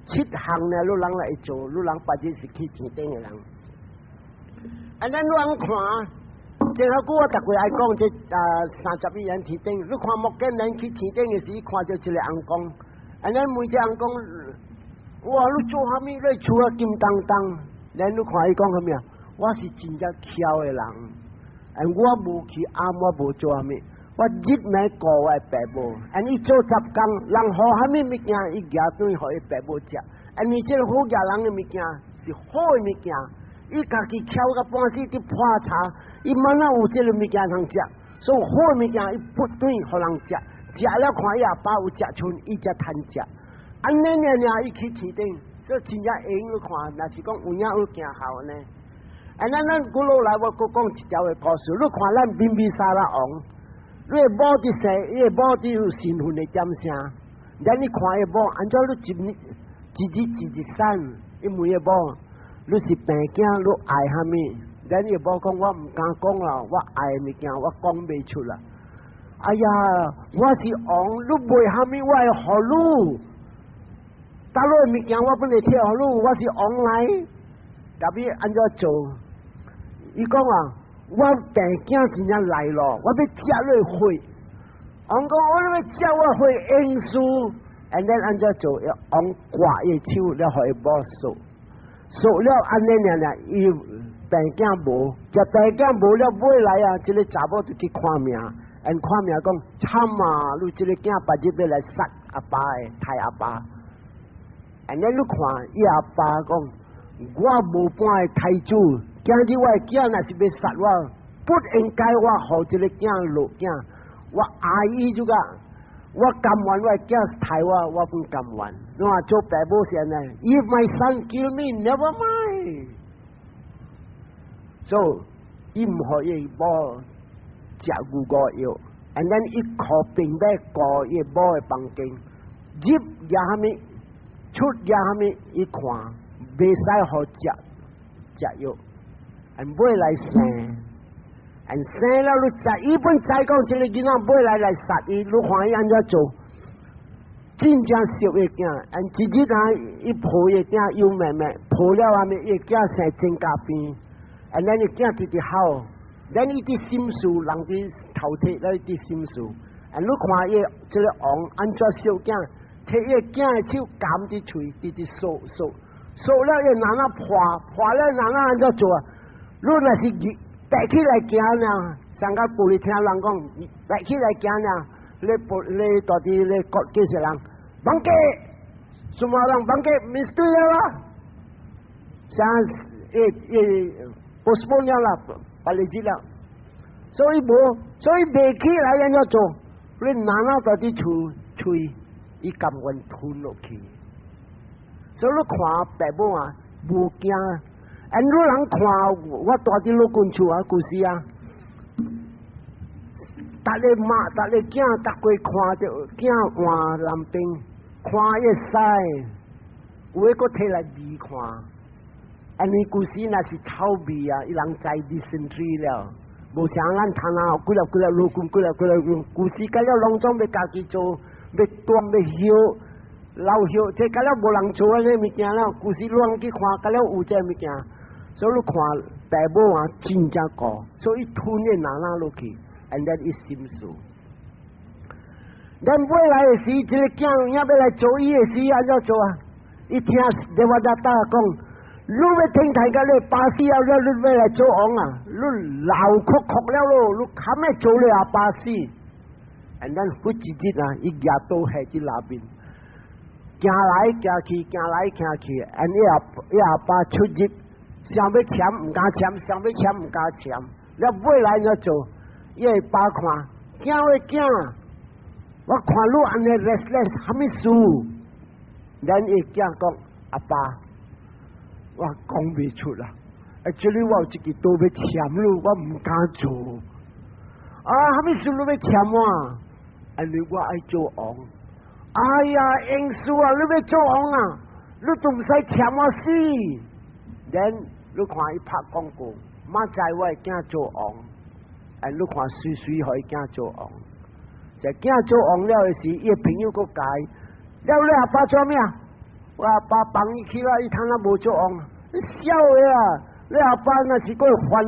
七項呢，你人來做，你人別日是去天頂的人。啊，咱人看，這個久我逐個愛講這啊31人天頂，你看目犍連去天頂的時，看著一個尪公，啊，咱問這尪公，哇，你做啥物？你厝啊金當當，咱你看伊講啥物啊？我是真正巧的人，and 我無去暗，我無做啥物。我日暝顧我的爸母，and 伊做10工，人予啥物物件，伊舉轉予伊爸母食。and 伊這個好額人的物件是好的物件，伊家己巧甲半死佇破柴，伊滿哪有這個物件通食？所以好的物件伊不轉予人食，食了看伊阿爸有食剩，伊才趁食。按呢爾爾，伊去天頂，所以真正會用你看，若是講有影有行孝呢。啊，咱咱古老來我閣講一條的故事，你看咱賓比沙羅王。你的某佇生，伊的某佇有身份的點聲，咱你看伊某，按怎你一日一日一日散，伊問伊某，你是病囝，你愛啥物？咱伊某講我毋敢講啦，我愛的物件我講袂出啦。哎呀，我是王，你賣啥物我會予你。大佬的物件我本來摕予你，我是王來，特別按怎做？伊講啊。我病囝真正來咯，我欲食你血。王講我欲食我血應輸，and then 按怎做？王割伊手了，予伊某索，索了按呢爾爾，伊病囝無，食病囝無了，尾來啊，這個查某就去看命，and 看命講慘啊！你這個囝別日欲來殺阿爸的，刣阿爸。and then 你看伊阿爸講，我無半個太子。今日我的囝若是欲殺我，不應該我予這個囝落囝，我愛伊就個，我甘願我的囝刣我，我不甘願。你話做爸母是按呢？If my son kill me, never mind。所以伊毋予伊某食牛痦藥，and then 伊靠兵馬顧伊某的房間，入也啥物，出也啥物，伊看袂使予食食藥。尾來生，and 生了你知，伊本知講這個囡仔尾來來殺伊，你看伊按怎做？真正惜伊囝，and 一日啊，伊抱伊囝又妹妹，抱了後面伊囝生真咖邊，and then 伊囝直直哭，咱伊佇心事，人佇頭體，咱佇心事，and 你看伊這個王按怎惜囝，提伊囝的手含佇喙，直直嗦嗦嗦了，伊哪哪破破了，哪哪按怎做啊？你若是爬起來行呢，上個玻璃聽人講，爬起來行呢，你不你到底你國幾歲人？Bangkit，什麼人 bangkit？Mesti 了啦，像會會 postpone 了啦，別日了，所以無，所以爬起來按怎做？你哪哪到底喙喙，伊甘願吞落去。所以你看爸母啊，無驚。and 你人看我住佇老君厝啊，舊時啊，逐逐个媽，逐个囝，逐個看著囝換男兵，看伊屎，有的閣提來味看。按呢舊時若是臭味啊，伊人知 dysentery 了，無像咱攤啊，幾粒幾粒滷棍，幾粒幾粒滷，舊時甲了攏總欲家己做，欲斷欲燒，老燒，這甲了無人做按呢物件了。舊時亂去看，甲了有這物件，所以你看爸母啊真正顧，所以吞的哪哪落去，and then 伊心事。咱尾來的時，這個囝也欲來做伊的時，按怎做啊？伊聽電話打講，你欲停台甲你爸死了，你欲來做王啊？你老哭哭了咯，你堪欲做你阿爸死？And then 忽一日啊，伊舉刀下佇內面，行來行去，行來行去，and 伊阿爸出入，想欲攕毋敢攕，想欲攕毋敢攕。了尾來怎做？伊阿爸看，囝喂囝，我看你按呢 restless，啥物事？咱伊囝講阿爸，我講袂出啦。Actually 我有一支刀欲攕你，我毋敢做。啊，啥物事你欲攕我？按呢我愛做王。哎呀，英輸啊！你欲做王啊？你都毋使攕我死。Then 你看伊拍廣告，明仔我的囝做王。哎，你看媠媠予伊囝做王。在囝做王了的時，伊的朋友閣共伊。了你阿爸做咩啊？我阿爸放伊去啦，伊通啊無做王。你痟的啊！你阿爸若是閣還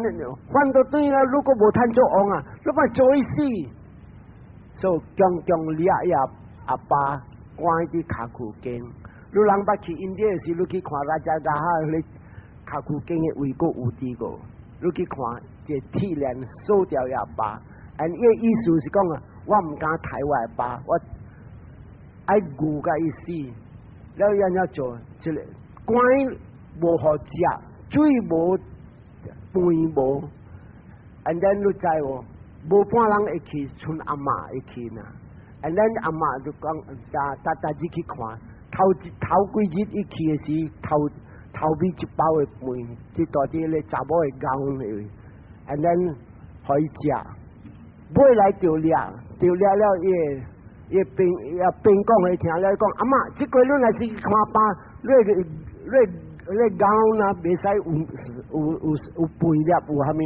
還到轉啦，如果無通做王啊，你莫做伊死。所以強強掠伊阿爸關佇跤衢間。你人捌去印度的時，你去看拉加達哈咧跤衢間的位閣有佇個，你去看這鐵鏈鎖掉伊阿爸。And 伊的意思是講啊，我毋敢刣我阿爸，我愛牛共伊死。了伊按怎做？這個關無予食，水無，飯無，and then 你知無？無半人會去，賰阿嬤會去呢。And then 阿嬤就講，逐逐日去看，頭一頭幾日伊去的時，頭頭尾一包的飯，去蹛佇咧查某的甕裏，and then 予伊食，尾來著掠，著掠了伊會伊變伊變講予伊聽了，講阿嬤，這回你若是去看爸，你你你甕啊，袂使有有有有飯粒有啥物，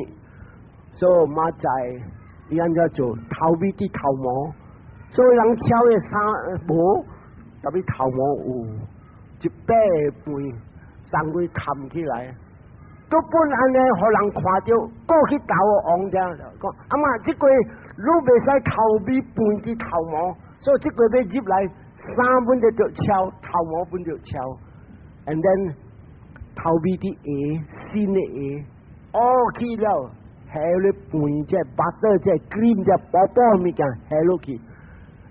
所以媽知伊按怎做，頭尾佇頭毛，所以人抄的衫無，特別頭毛有一塊飯送過冚起來，都本按呢，予人看著，過去投王者講阿嬤，這回你袂使頭尾飯佇頭毛，所以這回欲入來，衫本就著抄，頭毛本著抄，and then 頭尾佇鞋，新的鞋，哦去了，下咧飯這 butter 這 cream 這薄薄物件下落去，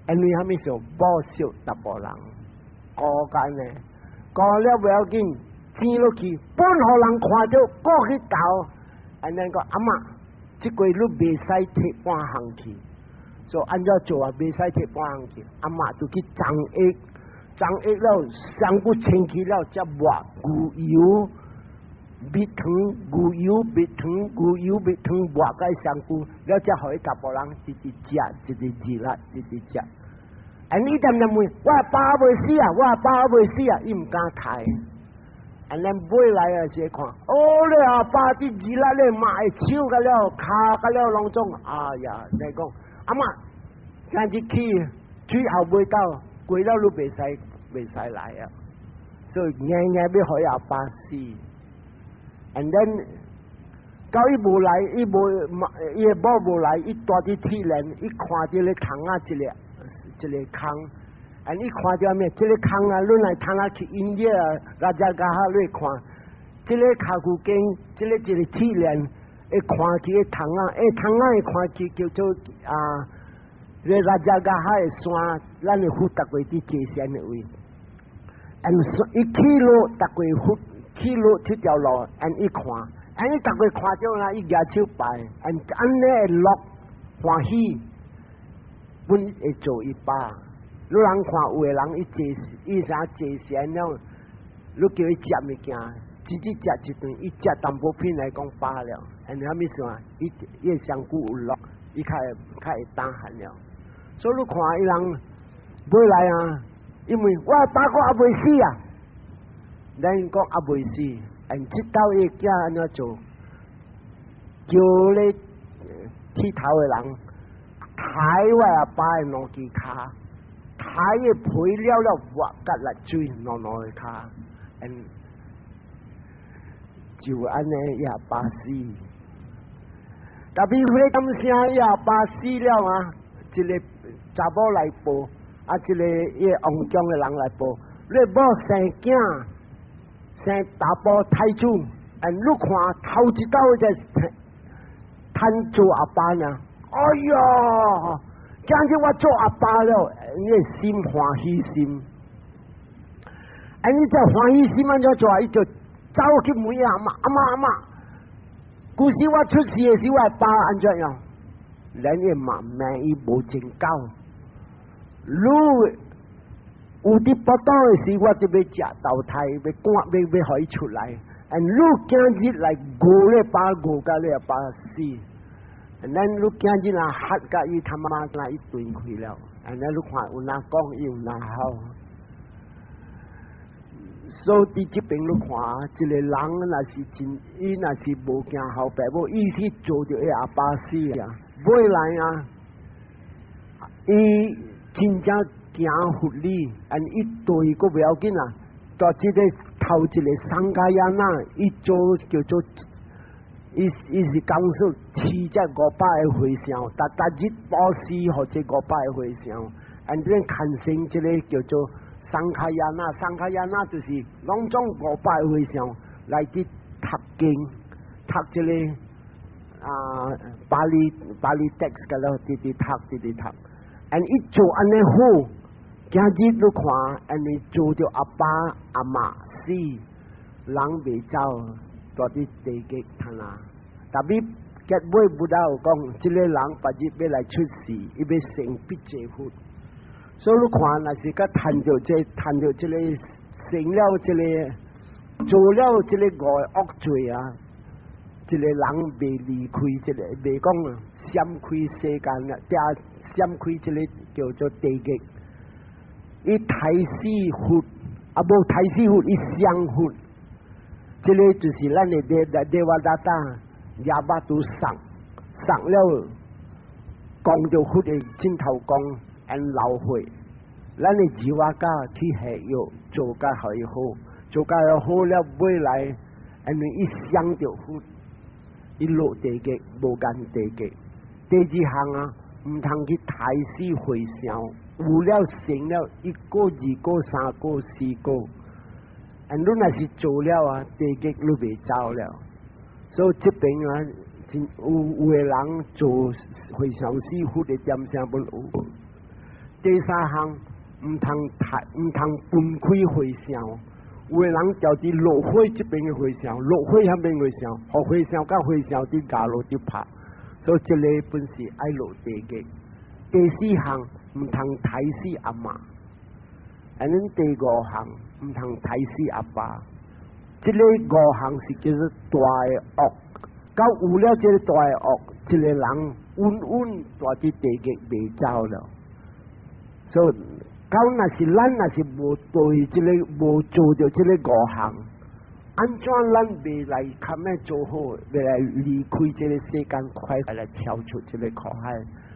因為啥物事？無惜查埔人，孤單呢，孤了不要緊，煎落去，本予人看著，過去投，and then 講阿嬤，這回你袂使提半項去，所以按怎做啊？袂使提半項去，阿嬤就去鏨液，鏨液了，身軀清氣了，才抹牛油、蜜糖、牛油、蜜糖、牛油、蜜糖抹個身軀，了才予伊查埔人直直食，直直食啦，直直食。啊！你恬恬問，我阿爸未死啊，我阿爸未死啊，伊毋敢刣。And then 尾來啊時看，哦，你阿爸佇二六咧嘛會手甲了，跤甲了攏總，哎呀，你講阿嬤，今日去最後尾到，過了你袂使袂使來啊，所以硬硬欲予阿爸死。And then 到伊無來，伊無伊的某無來，伊蹛佇鐵鏈，伊看著咧窗仔一個一個空。And 伊看著咩？這個空啊，你若通啊去印度啊，拉加加哈你看，這個跤衢間，這個一個鐵鏈，會看起個窗仔，欸窗仔會看起叫做啊，個拉加加哈的山，咱的佛逐過佇坐禪的位。And 伊去落逐過佛去落這條路，and 伊看，and 伊逐過看著啦，伊舉手拜，and 按呢會樂歡喜，本會做伊爸。你人看有的人伊坐伊啥坐禪了，你叫伊食物件，只只食一頓，伊食淡薄片來講飽了，and 啥物事啊？伊伊的身軀有樂，伊較會較會擔漢了。所以你看伊人尾來啊，因為我爸閣猶未死啊，咱講猶未死，and 這道伊囝按怎做？叫咧剃頭的人抬我阿爸的兩支跤，抬伊皮了了挖甲力水兩兩个跤，and 就按呢伊阿爸死。特別彼個當聲伊阿爸死了啊，一個查某來報，啊，一個伊個王宮的人來報，你某生囝，生查埔太子，and 你看頭一道就趁做阿爸呢，哎呀，今日我做阿爸了，你的心歡喜心，哎，你這歡喜心按怎做？伊就走去問阿嬤，阿嬤阿嬤，舊時我出世的時，我爸按怎樣？咱的媽罵伊無真夠，你有佇腹肚的時，我就欲食投胎，欲趕，欲欲予伊出來。and 你今日來餓咧爸餓甲你阿爸死，and 咱你今日若嚇甲伊他媽來伊斷開了，and 你看有哪講伊有哪好。所以佇這邊你看，一個人若是真，伊若是無驚後爸母，伊是做著伊阿爸死啊。尾來啊，伊真正行佛理，and 伊對閣袂要緊啊。到這個頭一個 Sangayana，伊做叫做，伊伊是講說飼這五百個和尚，逐逐日布施予這五百個和尚，and 變牽成這個叫做 Sangayana，Sangayana 就是攏總五百個和尚來佇讀經，讀這個啊 Pali Pali text 個咯，直直讀直直讀，and 伊做按呢好，今日你看，按呢做著阿爸阿嬤死，人袂走，蹛佇地獄攤啊。特別結尾 Buddha 有講，這個人別日欲來出世，伊欲成必濟佛。所以你看，若是佮趁著這趁著這個成了這個做了這個五個惡罪啊，這個人袂離開這個，袂講閃開世間啊，定閃開這個叫做地獄。伊刣死佛，啊無刣死佛，伊傷佛，這個就是咱的 Devadatta 廿八都送送了，講著佛的鏡頭光，and 流血。咱的自我家去下藥做甲予伊好，做甲予好了，尾來，因為伊傷著佛，伊落地獄無間地獄。第二項啊，毋通去刣死和尚，有了成了一個、二個、三個、四個，and 你若是做了啊，地獄你袂走了。所以這邊啊，真有有的人做和尚死佛的點聲本有。第三項，毋通刣，毋通分開和尚。有的人著佇落火這邊的和尚，落火彼邊和尚，予和尚佮和尚佇咬落佇拍，所以這個本是愛落地獄。第四項，毋通刣死阿嬤，and then 第五項，毋通刣死阿爸。這個五項是叫做大的惡，到有了這個大的惡，這個人穩穩蹛佇地獄袂走了。所以，到若是咱若是無對這個無做著這個五項，按怎咱袂來較咩做好，袂來離開這個世間，快來跳出這個苦海。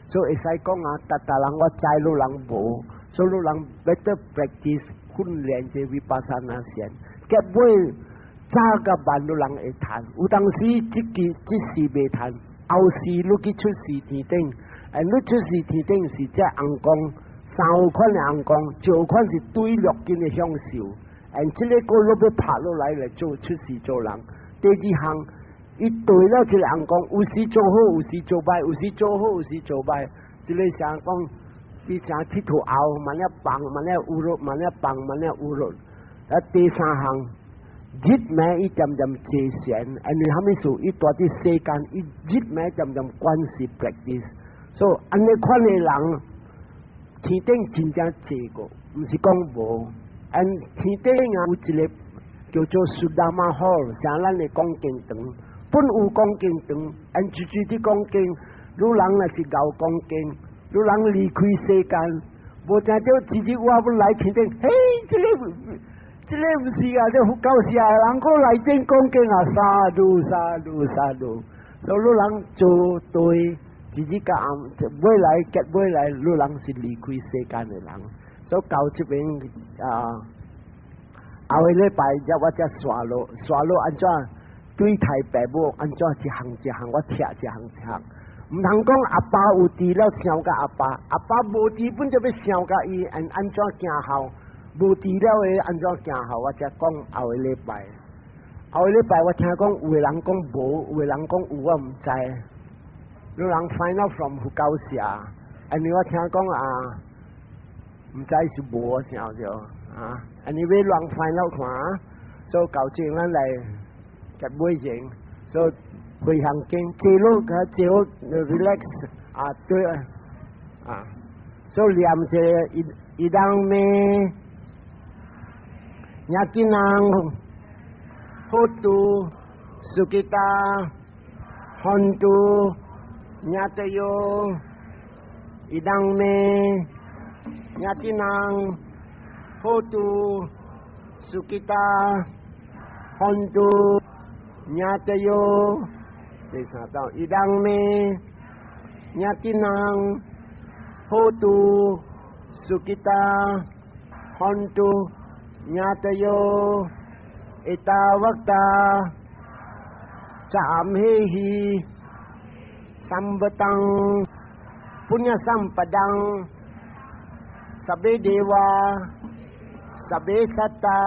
所以會使講啊，逐逐人我知汝人無，所以汝人 better practice 訓練這 vipassana 先，結尾早佮晚汝人會趁。有當時這個這世袂趁，後世你去出世天頂，哎，你出世天頂是這尪公，三款的尪公，石款是對六根的享受，and 這個閣汝欲拍落來來做出世做人。第二項，伊對了這個尪公，有時做好，有時做歹，有時做好，有時做歹。這個像講，伊像鐵頭後，慢了放，慢了有落，慢了放，慢了有落。啊，第三項，日暝伊漸漸坐禪，因為啥物事？伊蹛佇世間，伊日暝漸漸觀時 practice。所以按呢款的人，天頂真正濟過，毋是講無。and 天頂啊有一個叫做 Sudhamma Hall，像咱的講經堂，本有講經堂，and 直直佇講經。汝人若是𠢕講經，汝人離開世間，無聽著一日我欲來天頂，嘿，這個毋是啊，這佛教社的人閣來這講經啊，sadhu sadhu sadhu，所以汝人做對，一日到暗，尾來結尾來，汝人是離開世間的人，所以到這邊啊，後個禮拜才我才紲落，紲落按怎對待爸母，按怎一項一項我聽一項一項。毋通講阿爸有佇了想佮阿爸，阿爸無佇本就欲想佮伊，按按怎行孝，無佇了的按怎行孝，我才講後個禮拜。後個禮拜我聽講有的人講無，有的人講有，我毋知。有人 find out from 佛教社，因為我聽講啊，毋知是無啥著啊。Anyway，亂 find out 看，所以到這咱來結尾前，所以。回向經，坐落較最好 relax 啊，對啊，所以念這個伊ဣဒメญาตินังโหตุสุกิตาหอนตุญาตโยอิดังเมญาตินังโหตุสุกิตาหอนตุญาตโย第三道，ဣဒံမေญาตินังโหตุสุกิตาหอนตุญาตโยเอตาวตาจามเหหิสัมปตังปุญญสัมปดังสัพเพเดวาสัพเพสัตตา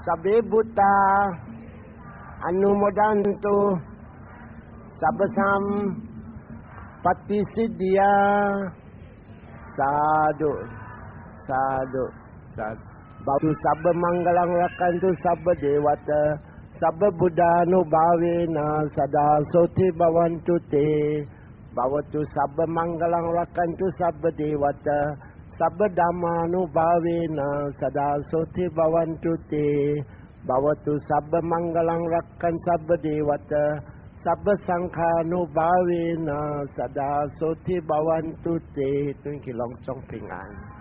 สัพเพบุตตาอนุโมดันตุสัพพสัมปฏิสิทธิยา sadhu sadhu sadhu භවතු සබ්බ මංගලං රක්ඛන්තු සබ්බ දේවතා සබ්බ බුද්ධානුභාවේන සදා සෝති භවන්තු තේ භවතු සබ්බ මංගලං රක්ඛන්තු සබ්බ දේවතා සබ්බ ධම්මානුභාවේන සදා සෝති භවන්තු තේ භවතු සබ්බ මංගලං රක්ඛන් සබ්බ දේවතා සබ්බ සංඝානුභාවේන සදා සෝති භවන්තු තේ 轉去攏總平安。